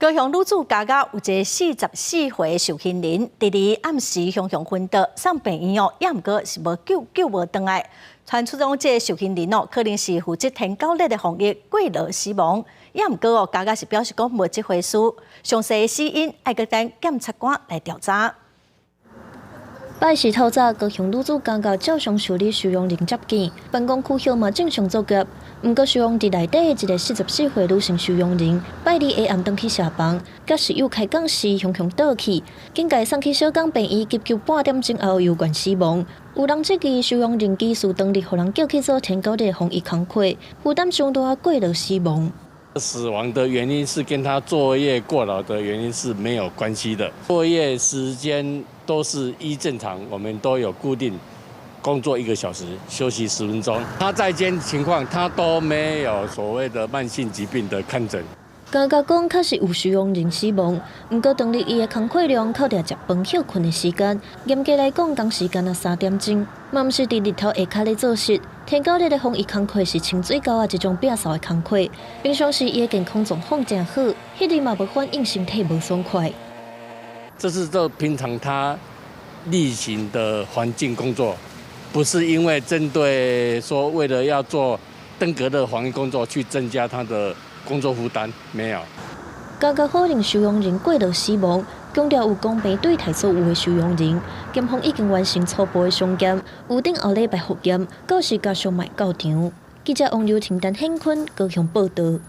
高雄女子監獄有一个44歲受刑人，佇暗時雄雄昏倒，送病院哦，也毋過是無救救無轉來。傳出講這个受刑人哦，可能是負責天狗熱的防疫過勞死亡，也毋過哦，監獄是表示講無這回事，詳細的死因愛閣等檢察官來調查。拜四透早，高雄女子監獄照常受理收容人接見，辦公區號嘛正常作業。毋過收容佇內底的一个44歲女性收容人，拜二下暗轉去舍房，佮室友開講時雄雄倒去，緊共送去小港病院急救半點鐘後猶原死亡。有人質疑收容人技師當日予人叫去做天狗熱防疫工課，負擔傷大過勞死亡。死亡的原因是跟他作業過勞的原因是沒有關係的，作業時間都是依正常，我們都有固定工作1個小時，休息10分鐘。他在監情況，他都沒有所謂的慢性疾病的看診。監獄講確實有收容人死亡，毋過當日伊的工課量扣掉食飯歇睏的時間，嚴格來講，工時間若3點鐘，嘛毋是佇日頭下跤咧做事。天狗熱的防疫工課是清水溝仔這種摒掃的工課，平常時伊的健康狀況誠好，彼日嘛無反應身體無爽快。這是做平常他例行的環境工作，不是因為針對說為了要做登革熱防疫工作去增加他的工作負擔，沒有。監獄否認收容人過勞死亡，強調有公平對待所有的收容人。檢方已經完成初步的傷檢，預定後禮拜複驗，到時家屬會到場。記者王柔婷、陳顯坤高雄報道。